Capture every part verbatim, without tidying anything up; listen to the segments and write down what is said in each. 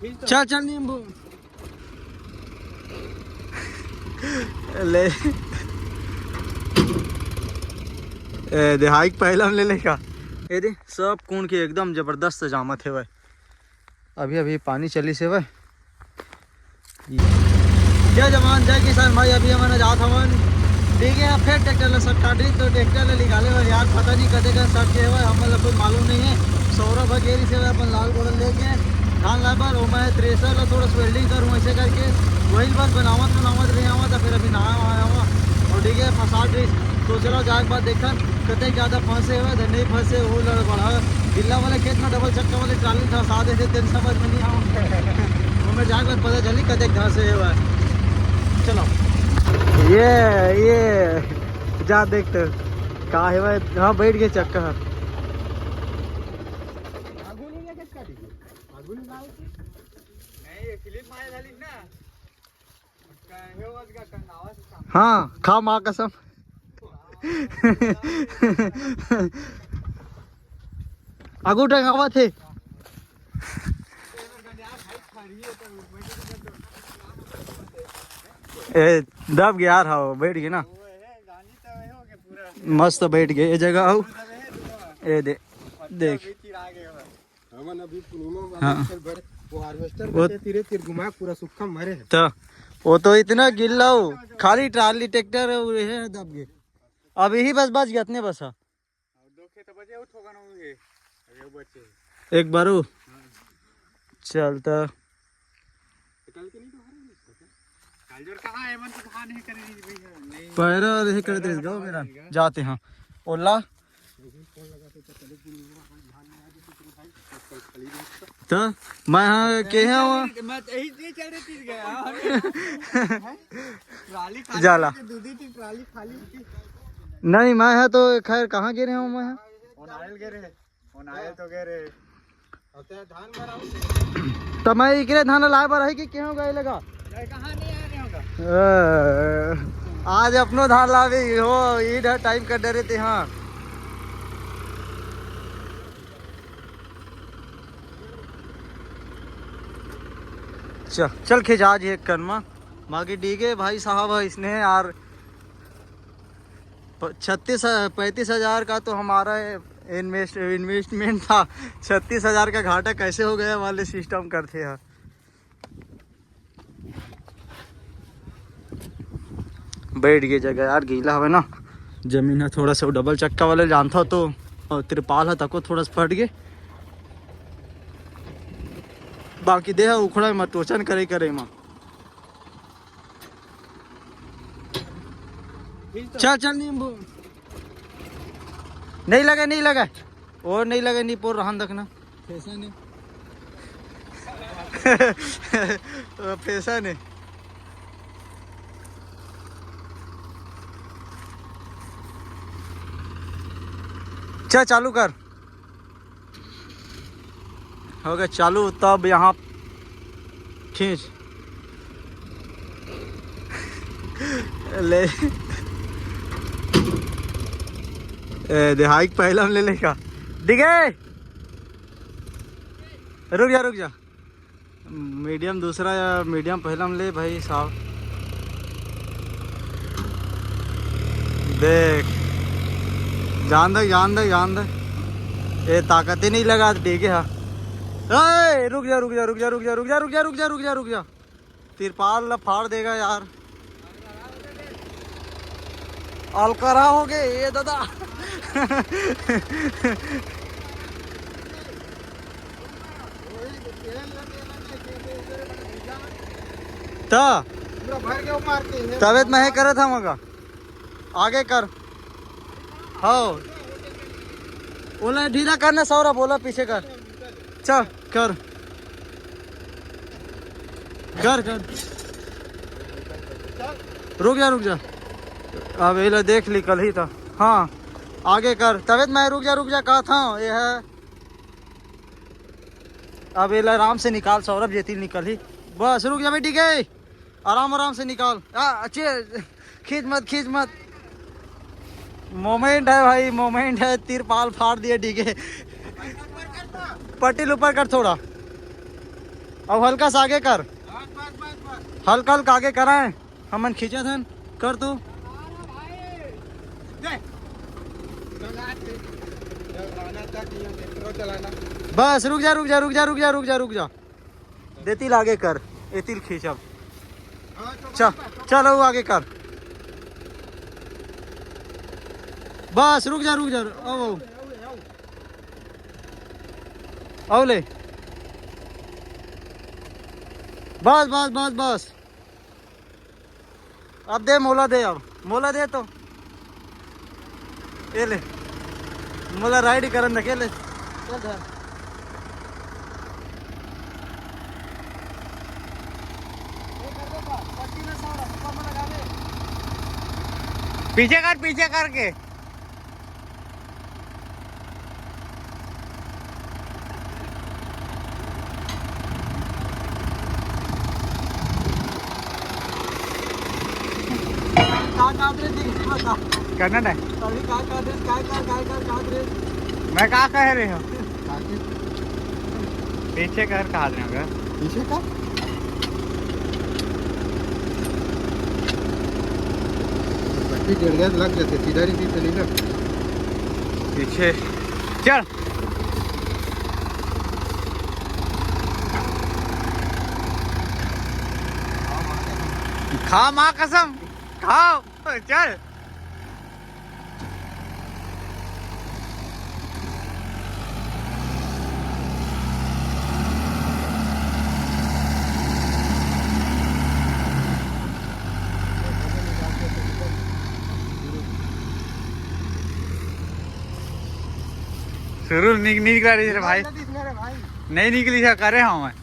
चल चल नींबू। ले। ए, देहाई के पहला में ले लेगा। ये दे, सब कुन के एकदम जबरदस्त जामत हेवय। अभी अभी पानी चलिस हेवय। जय जवान, जय किसान भाई। अभी हमन जात हवन, ठीक है, फिर ट्रैक्टर ला सट काटी, तो ट्रैक्टर ला निकाले बर यार, पता नहीं कते का सट के हवय, हमन ला कुछ मालूम नहीं है। सौरभ ह गेरी से अपन लाल गोड़ल लेके धान लाए बर, ओमा थ्रेसर ला थोड़ा सा वेल्डिंग करूँ ऐसे करके, वही बस बनावत बनावत रहे हवा, तो फिर अभी नहा वहा हवा और ठीक है, फंसा गई। तो चलो जाए के बाद देखन कते ज्यादा फंसे हवय, तो नहीं फंसे, वो लड़ बढ़ा गिल्ला वाले खेत में डबल चक्का वाले ट्राली धंसा देथे, तेन समझ में नहीं आवा। ओमे जाके बाद पता चली कतेक धंसे हवय। चलो। ये, ये, जा देख तो। का हवय? हाँ, बैठ गए चक्का ह। हाँ, खा माँ कसम। आगू टंगावत हे। ए, दब गया यार, हाँ, बैठ गए ना। मस्त बैठ गए ये जगह। आओ, ए दे, देख। हमन अभी पूर्णिमा वाला हाँ। चल बड़े, वो हार्वेस्टर वो बचे, तीरे तीर घुमा, पूरा सुक्खा मरे है। तो वो तो इतना गिल्ला हो, खाली ट्राली ट्रैक्टर है, वो है दब गए। अब यही बस बच गया, इतने बस है। दो खेत बचे, वो ठोका ना हुए, अरे वो बचे। एक बारू। चल तो। कल के नहीं तो हरे नहीं इसको क्या? कालजोर कहाँ है? मन तो धान ही करे नहीं भैया, नहीं। पैरा नहीं करे तेरे गाँव मेरा। जाते हैं। ओला। तो मैं हाँ के हाँ वहाँ। मैं तो यही, ये चल रही थी गया। ट्राली खाली जाला। थी, दूधी की ट्राली खाली थी। नहीं, मैं हाँ तो खैर कहाँ गिरे हूँ मैं हाँ? ओनाइल गिरे, ओनाइल तो गिरे। तो मैं इकरे धान लाए बर है कि केहू गए लगा? कहाँ नहीं आ रहे होगा? अ, आज अपनो धान लावे हो, इधर टाइम कर डरे ते हाँ। चल, चल खिंचा जी एक कन मा। बाकी डीगे भाई साहब है इसने यार, प-, छत्तीस, पैंतीस हज़ार का तो हमारा इन्वेस्ट, इन्वेस्टमेंट था। छत्तीस हज़ार का घाटा कैसे हो गया वाले सिस्टम करते हैं। बैठ गए जगह यार, गीला हवे ना जमीन है थोड़ा सा, डबल चक्का वाले जानता हो तो, और तिरपाल है तको थोड़ा सा फट गए। बाकी देह उखड़ा में टोचन करे करे में। चल चल नींबू। नहीं लगे, नहीं लगे। और नहीं लगे, नहीं पोर रहन दखना। फैशन है। फैशन है। चल चालू कर। हो गया चालू, तब यहाँ खींच। ले। ए, देहाई के पहला में ले लेगा। डिगे। रुक जा, रुक जा। मीडियम दूसरा या मीडियम पहला में ले भाई साहब। देख। जान दे, जान दे, जान दे। ए, ताकत ही नहीं लगा, ठीक है, हाँ। ए, रुक जा, रुक जा, रुक जा, रुक जा, रुक जा, रुक जा, रुक जा, रुक जा, रुक जा। तिरपाल ला फाड़ देगा यार। अलकरा हो गए ये दादा। त पूरा भर के वो मारते हैं। तबे त मैं करत हूँ मगा। आगे कर। हो। ओला ढीला करना सौरभ, ओला पीछे कर। चल कर। कर कर। रुक जा, रुक जा। अब एला देख ली कल ही तो। हाँ। आगे कर। तबे त मैं रुक जा, रुक जा कहत हूँ। ये है। अब एला आराम से निकाल सौरभ, जेती निकल ही। बस रुक जा बेटी के। आराम आराम से निकाल। आ, अच्छे। खींच मत, खींच मत। मोमेंट है भाई, मोमेंट है। तिरपाल फाड़ दिए, ठीक है। पट्टी ऊपर कर थोड़ा। अब हल्का सा आगे कर। हल्का हल्का आगे कराए। हमन खींचत हन। कर तू। बस रुक जा, रुक जा, रुक जा, रुक जा, रुक जा, रुक जा। देतिल आगे कर। एतिल खींच अब। चल, चल, अउ आगे कर। बस रुक जा, रुक जा। अउ, अउ। अउ ले। बस, बस, बस, बस। अब दे, मोला दे, अब मोला दे तो। ये ले, मोला राइड करन दे, ले। चल धर। पीछे कर, पीछे करके। का काट रहे थे, बता। करना नहीं। अभी का काट रहे, का काट, का काट, काट रहे। मैं का कह रहे हो? पीछे कर, कहा रहे हो? पीछे का? पट्टी जड़ गया, लग जाते, सीधा नहीं चली ना। पीछे चल। खा माँ कसम, खाओ, चल। शुरू निक-, निकला रही रे भाई। नहीं निकली है, करे हूँ मैं।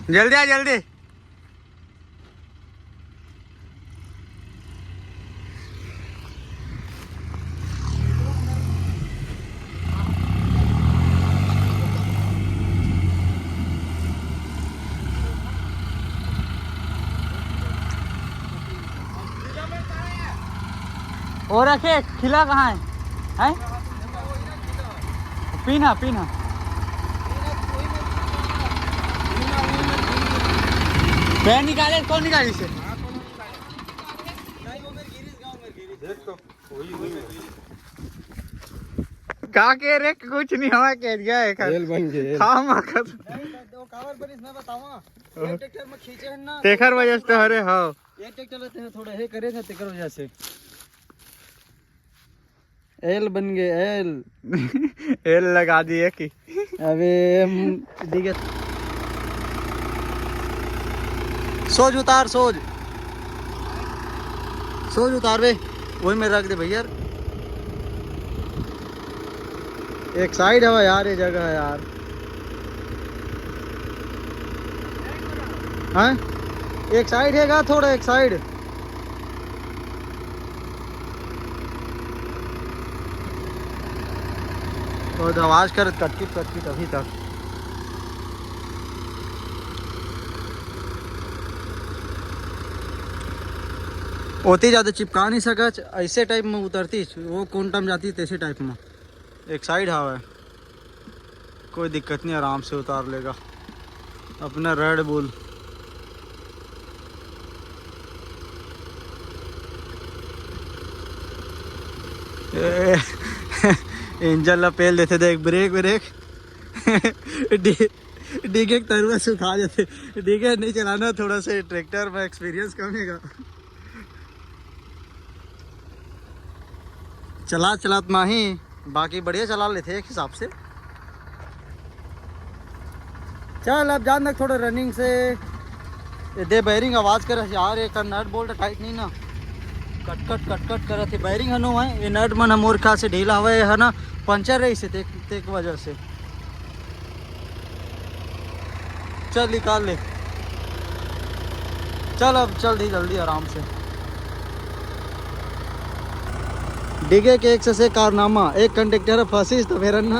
जल्दी आ, जल्दी। और रखे, खिला कहाँ है? हैं? पीना, पीना। पैर निकाले, कौन निकाली से? का के रे, कुछ नहीं हवा के दिया है कर। तेल बन गए। खा मा कर। नहीं, तो कावर बनिस मैं बतावा। एक ट्रैक्टर में खींचे हैं ना। तेखर वजह से तो हरे, हाँ। एक ट्रैक्टर लेते हैं, थोड़ा हे करे था, तेकर वजह से। एल बन गए, एल। एल लगा दिए कि। अबे हम, ठीक है। सोज उतार, सोज। सोज उतार बे। वही में रख दे भैया। एक साइड हवा यार, ये जगह है यार। हैं? एक साइड है गा, थोड़ा एक साइड। और आवाज करत कटकिट कटकिट अभी तक। ओती ज्यादा चिपका नहीं सकत, ऐसे टाइप में उतरती, वो कोन टाइम जाती तैसे टाइप में। एक साइड हावय, कोई दिक्कत नहीं, आराम से उतार लेगा अपना रेड बुल। ए, इंजन ला पेल देथे, देख, ब्रेक, ब्रेक। डी-, डीगे के तरुआ सुखा जाथे। डीगे नहीं चलाना, थोड़ा सा ट्रैक्टर में एक्सपीरियंस कम हेगा। चला चलात माही, बाकी बढ़िया चला लेथे एक हिसाब से। चल, अब जान तक थोड़ा रनिंग से ये दे, बैरिंग आवाज कर यार, एक नट बोल्ट टाइट नहीं ना, कटकट कटकट करत हे। बैरिंग हनो है, ये नट मन मोर ख्याल से ढीला हवे है ना, पंचर रही से तेक, तेक वजह से। चल निकाल ले, चल अब चल दी जल्दी आराम से। डिगे के एक से, से कारनामा, एक कंडक्टर फंसिस तो फिर ना,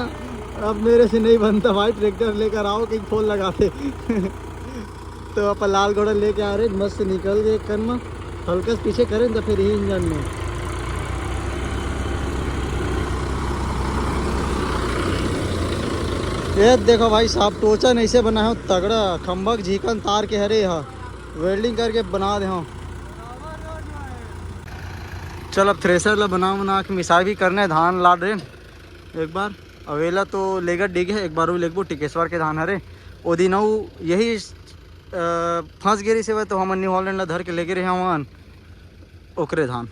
अब मेरे से नहीं बनता भाई, ट्रैक्टर लेकर आओ कि फोन लगाते। तो अपन लाल घोड़ा लेके आ रहे, मस्त निकल गए कन में, हल्का से पीछे करें तो फिर ही इंजन में। ये देखो भाई साहब, टोचन ऐसे बना है तगड़ा, खंभक झीकन तार के हरे हा, वेल्डिंग करके बना दे हो। चल, अब थ्रेसर ला बना बना के मिसाई भी करने, धान लाद रहे एक बार। अवेला तो लेगर डिगे, एक बार वो लेगबो, टिकेश्वर के धान हरे। ओ दिन अउ यही अ, फंस गे रहिस हवय, तो हमन न्यू हॉलैंड ला धर के लेगे रहे हवन, ओकरे धान।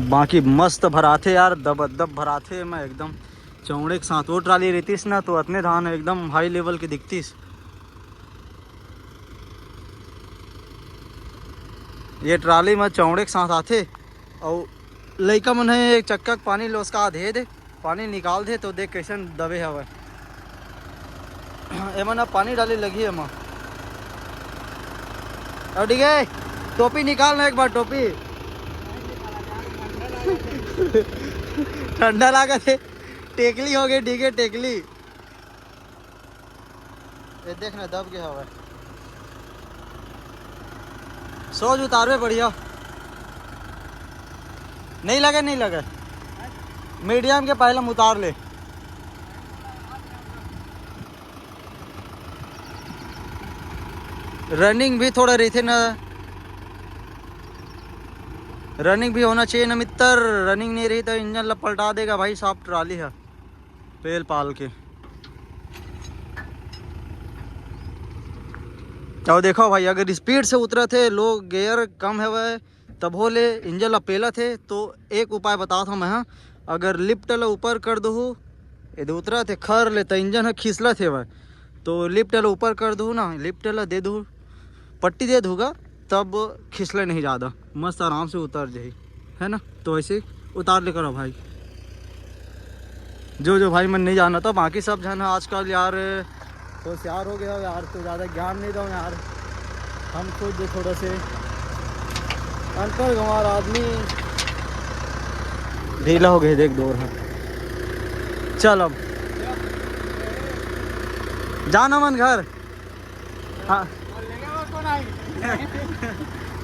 बाकी मस्त भराथे यार, दब दब भराथे। मैं एकदम चौड़े के साथ, वो ट्राली रहतीस ना, तो अतने धान एकदम हाई लेवल के दिखतीस। ये ट्राली में चौड़े के साथ आथे, अउ लइका मन हे एक चक्का के पानी लोसका दे दे, पानी निकाल दे, तो देख कैसन दबे हवय। एमन अब पानी डाले लगी एमा। अब ठीक है, टोपी निकाल ना एक बार, टोपी। ठंडा लागत हे, टेकली हो गई, ठीक है, टेकली। ये देख ना, दब गया हवय। सोच उतारबे बढ़िया। नहीं लगे, नहीं लगे। मीडियम के पहले हम उतार ले। रनिंग भी थोड़ा रहिथे ना, रनिंग भी होना चाहिए ना मित्र। रनिंग नहीं रही तो इंजन ला पलटा देगा भाई साहब, ट्राली है पेल पाल के। तो देखो भाई, अगर स्पीड से उतरत हे, लो गियर कम हवय, तभो ले इंजन ला पेलत हे, तो एक उपाय बतात हंव मैं हा। अगर लिफ्ट ला ऊपर कर दूहू, ये दे उतरत हे खर ले, त इंजन ह खिसलत हेवय, तो लिफ्ट ला ऊपर कर दूहू ना, लिफ्ट ला दे दूहू, पट्टी दे दूहू गा, तब खिसले नहीं ज़्यादा, मस्त आराम से उतर जाही, है ना। तो ऐसे उतार ले करो भाई। जो जो भाई मन नहीं जानत हे, बाकी सब झन ह आजकल यार होशियार हो गया हो यार, तो ज़्यादा ज्ञान नहीं दो यार। हम खुद थोड़ा से अनपढ़ गंवार आदमी। ढीला हो गए, देख डोर है। चल अब जाना मन घर। हाँ।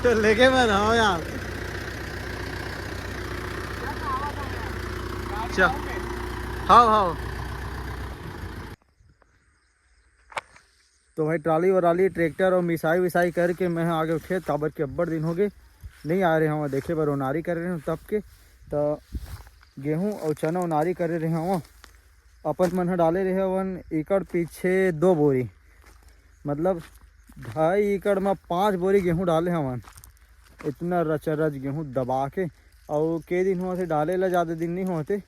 तो लेके मैं रहो यार। चल। हाँ, हाँ। तो भाई ट्राली वराली, ट्रैक्टर और मिसाई विसाई करके मैं आगे खेत, काबर के अब्बड़ दिन हो गए नहीं आ रहे हंव देखे बर, ओनारी करे रहे हंव तब के। तो गेहूं और चना ओनारी करे रहे हंव। अपन मन ह डाले रहे हवन एकड़ पीछे दो बोरी, मतलब ढाई एकड़ में पाँच बोरी गेहूं डाले हवन। इतना रचरच गेहूं दबा के, और के दिन होते डाले ला, ज़्यादा दिन नहीं होते।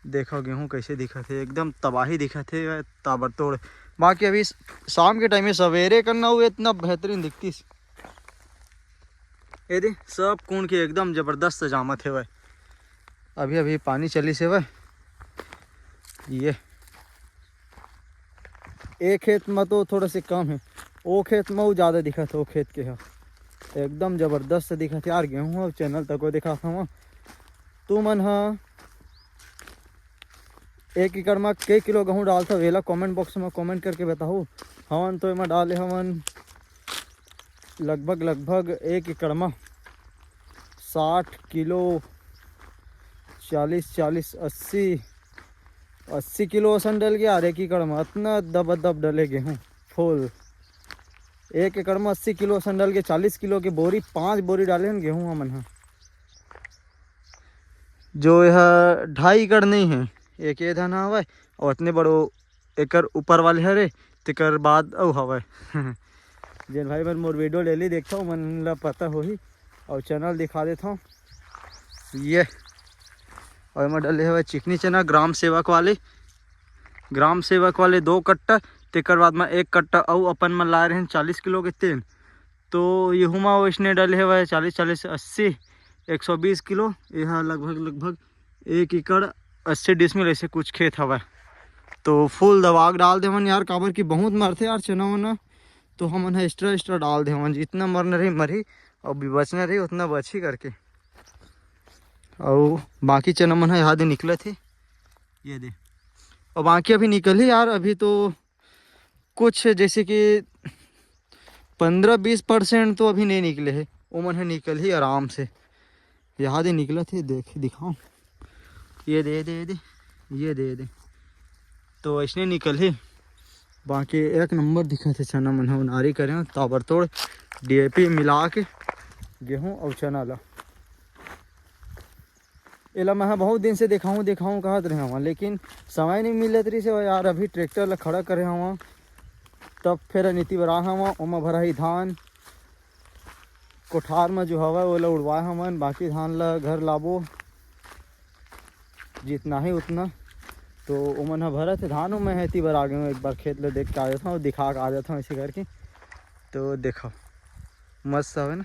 देखो गेहूं कैसे दिखत हे, एकदम तबाही दिखत हे, ताबड़तोड़। बाकी अभी स-, शाम के टाइम में सवेरे करना हुए इतना बेहतरीन दिखतीस। ये दे सब कूण के एकदम जबरदस्त जामत हेवय। अभी अभी पानी चलिस हेवय। ये ए खेत में तो थोड़ा से कम है, ओ खेत में वो ज़्यादा दिखत हे, ओ खेत के ह एकदम जबरदस्त दिखत हे यार। गेहूं ह चैनल तक को दिखात हंव। तू मन ह एक एकड़ म के किलो गेहूं डालथव, एला कमेंट बॉक्स म कमेंट करके बताहू। हमन तो एमा डाले हवन लगभग, लगभग एक एकड़ म साठ किलो, चालीस, चालीस, अस्सी, अस्सी किलो असन डल गया यार एक एकड़ म। अतना दब दब डले गेहूं फुल। एक एकड़ म अस्सी किलो असन डल के, चालीस किलो के बोरी, पांच बोरी डाले हन गेहूं हमन ह। जो यह ढाई एकड़ नहीं है, एक ये धन हवय और अतने बड़ो एकर ऊपर वाले हरे, तेकर बाद अउ हवय। जेन भाई मन मोर वीडियो डेली देखथव, मन ला पता होही, और चैनल दिखा देथव। ये और एमा डले हवय चिकनी चना, ग्राम सेवक वाले, ग्राम सेवक वाले दो कट्टा, तेकर बाद में एक कट्टा अउ अपन मन लाए रहन चालीस किलो के तेल, तो येहू मा वैसने डले हवय चालीस, चालीस, अस्सी, एक सौ बीस किलो। ये ह लगभग, लगभग एक एकड़ अस्सी डिसमिल ऐसे कुछ खेत हवय। तो फुल दवा के डाल देवन यार, काबर कि बहुत मरथे यार चना वना, तो हमन ह एक्स्ट्रा, एक्स्ट्रा डाल देवन, जितना मरना रही मरही, और बचना रही उतना बचही करके। और बाकी चना मन ह यहाँ दे निकलत हे, ये दे। और बाकी अभी निकलही यार, अभी तो कुछ जैसे कि पन्द्रह बीस परसेंट तो अभी नहीं निकले हे, ओमन ह निकलही आराम से। यहाँ दे निकलत हे, देख दिखाओ, ये दे, दे, दे, ये दे, दे, तो ऐसने निकलही। बाकी एक नंबर दिखत हे चना मन ह, उनारी करे हंव ताबड़तोड़ डीएपी मिला के गेहूं अउ चना ला। एला मैं ह बहुत दिन से देखाऊं देखाऊं कहत रहे हवं, लेकिन समय नहीं मिलत रहिस हे यार। अभी ट्रैक्टर ला खड़ा करे हवं, तब फेर नीति बर आए हवं, ओमा भराही धान, कोठार में जो हवय ओला उड़वाए हवन, बाकी धान ला घर लाबो जितना ही उतना। तो ओमन ह भरत हे धान, ओमे एती बर आगे हवं, एक बार खेत ला देख के आ जात हवं, दिखा के आ जात हवं ऐसे करके। तो देखो मस्त हवे ना,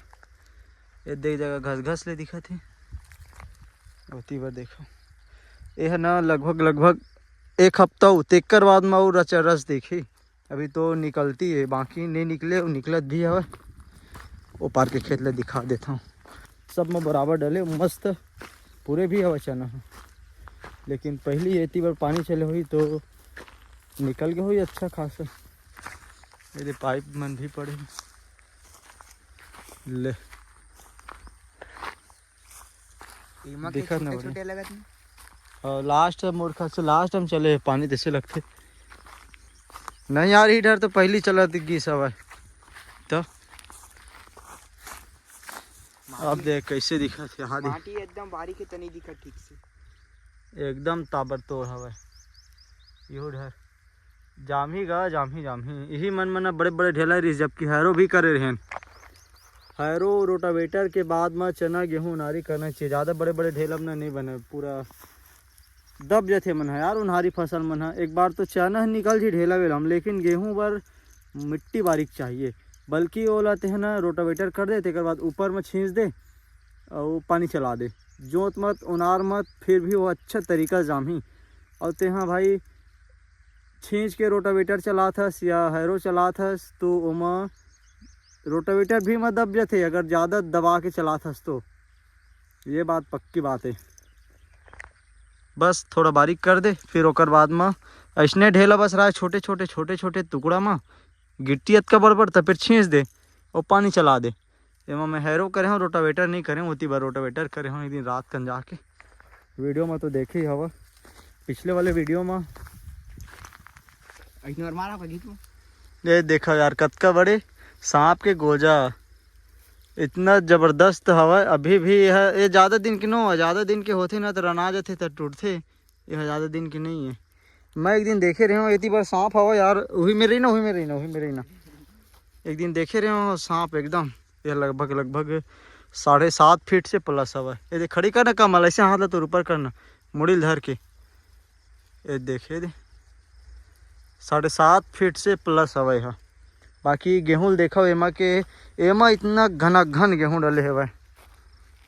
ये देख जगह घस घस ले दिखत हे। ओती बर देखो, ये ह ना लगभग लगभग एक हफ्ता हो, तेकर बाद में अउ रचा रच देखी। अभी तो निकलती है, बाकी नहीं निकले, वो निकलत भी हवे। वो पार के खेत ला दिखा देता हूँ, सब में बराबर डले, मस्त पूरे भी हवे चना ह। लेकिन पहली एती बर पानी चले हुई तो निकल गए हुई अच्छा खासा। ये दे पाइप मन भी पड़े हे। ले एमा के दिखत ना छोटे बढ़िया। छोटे लगत नहीं। और लास्ट मोर ख्याल से लास्ट टाइम चले हे पानी, तैसे लगथे। नहीं यार, इधर तो पहली चलत गिस हवय। तो अब माटी, देख कैसे दिखत हे, हाँ देख। माटी एकदम बारीक हे, तनी दिखत ठीक से। एकदम ताबड़तोड़ हवय। इहू डहर जामही गा, जामही, जामही। इही मन मन बड़े बड़े ढेला रहिस, जबकि हैरो भी करे रहेन। हैरो रोटावेटर के बाद म चना गेहूं नारी करना चाहिए। ज़्यादा बड़े बड़े ढेला म नहीं बने, पूरा दब जथे मन ह यार, उन्हारी फसल मन ह। एक बार तो चना ह निकल जी ढेला वेला म, लेकिन गेहूं बर मिट्टी बारीक चाहिए, बल्कि ओला तेह ना रोटावेटर कर दे, तेकर बाद ऊपर म छींच दे अउ पानी चला दे। जोत मत, ओनार मत, फिर भी वो अच्छा तरीका जामही। अउ तेहा भाई छींच के रोटावेटर चलात हस या हैरो चलात हस, तो ओमा रोटावेटर भी मत दब जथे, अगर ज़्यादा दबा के चलात हस तो। ये बात पक्की बात है। बस थोड़ा बारीक कर दे, फिर ओकर बाद म अइसने ढेला बस रहा है, छोटे छोटे, छोटे छोटे टुकड़ा म गिट्टी अतका बड़ बड़, त फिर छींच दे और पानी चला दे। एमा मैं हैरो करे हूँ, रोटावेटर नहीं करे हूँ, ओती बार रोटावेटर करे हूँ एक दिन रात कन जाके। वीडियो में तो देखे ही हवा, पिछले वाले वीडियो में। अइसने और मारा होगा गीत में। ये देखो यार, कतका बड़े सांप के गोजा, इतना जबरदस्त हवा। अभी भी यह, ये ज़्यादा दिन के नो है, ज़्यादा दिन के होते ना तो रना जाते, तो टूटते। यह ज़्यादा दिन के नहीं है। मैं एक दिन देखे रहे हूँ, इतनी बार सांप हवा यार, वही में रही ना, वही में रही ना, वही में रही ना। एक दिन देखे रहे हूँ सांप एकदम, ये लगभग, लगभग साढ़े सात फीट से प्लस हवा। ये देख, खड़ी करना कमल, ऐसे हाथ ला तो ऊपर करना, मुड़ी ल धर के। ये देखे दे, साढ़े सात फीट से प्लस हवा यहाँ। बाकी गेहूं ल देखो, एमा के, एमा इतना घना घन गेहूं डले हवय।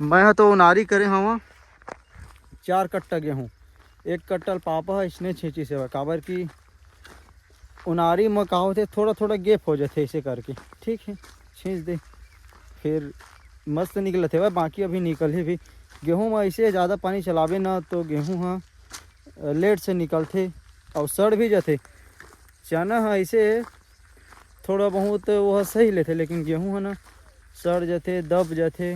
मैं ह तो उनारी करे हवा चार कट्टा गेहूं, एक कट्टा ल पापा ह इसने छींचिस हवय, काबर कि उनारी म का होथे, थोड़ा थोड़ा गैप हो जाथे, ऐसे करके, ठीक है, छींच दे, फिर मस्त निकलत हवय। बाकी अभी निकलही भी। गेहूं म ऐसे ज़्यादा पानी चलाबे ना, तो गेहूं ह लेट से निकलथे अउ सड़ भी जाथे। चना ह ऐसे थोड़ा बहुत वो ह सही लेथे, लेकिन गेहूं ह ना सड़ जाथे, दब जाथे।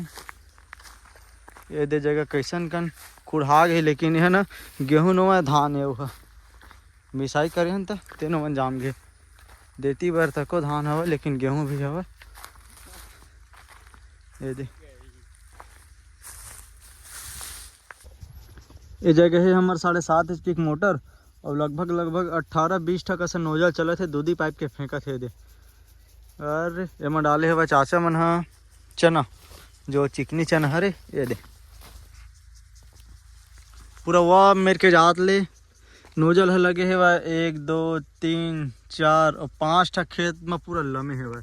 ये दे जगह कैसन कन कुढ़ा गए, लेकिन यह ना गेहूं नोवा धान है, वह मिसाई करे हन त तेनो मन जाम गए। देती बर तको धान हवय, लेकिन गेहूं भी हवय। ये दे, ये जगह है हमर साढ़े सात एचपी के मोटर, और लगभग, लगभग अट्ठारह बीस ठक असन नोजल चलत हे, दूधी पाइप के फेंकत हे दे। और एमा डाले हवय चाचा मन ह चना, जो चिकनी चना हरे, ये दे। पूरा वा मेर के जात ले नोजल ह लगे हवय, एक, दो, तीन, चार और पांच ठक खेत म पूरा लमे हवय।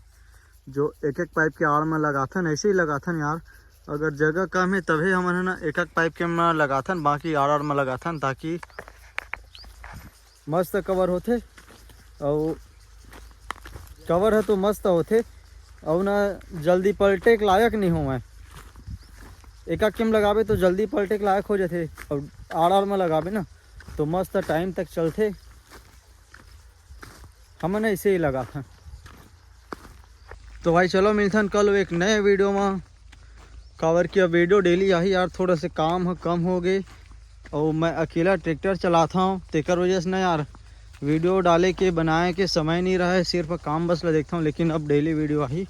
जो एक एक पाइप के आड़ म लगाथन, ऐसे ही लगाथन यार। अगर जगह कम है तभे हमन ह ना एक एक पाइप के म लगाथन, बाकी आड़ आड़ म लगाथन, ताकि मस्त कवर होथे। अउ कवर ह तो मस्त होथे, अउ ना जल्दी पलटे के लायक नहीं होवय। एक एक के म लगाबे तो जल्दी पलटे के लायक हो जाथे, अउ आड़ आड़ म लगाबे ना तो मस्त टाइम तक चलथे। हमन ऐसे ही लगाथन। तो भाई चलो मिलथन कल एक नए वीडियो में, काबर कि अब वीडियो डेली आही यार, थोड़ा से काम ह कम हो गए और मैं अकेला ट्रैक्टर चलाता हूँ, तेकर वजह से ना यार वीडियो डाले के बनाए के समय नहीं रहा है, सिर्फ काम बस ला देखता हूँ, लेकिन अब डेली वीडियो आही।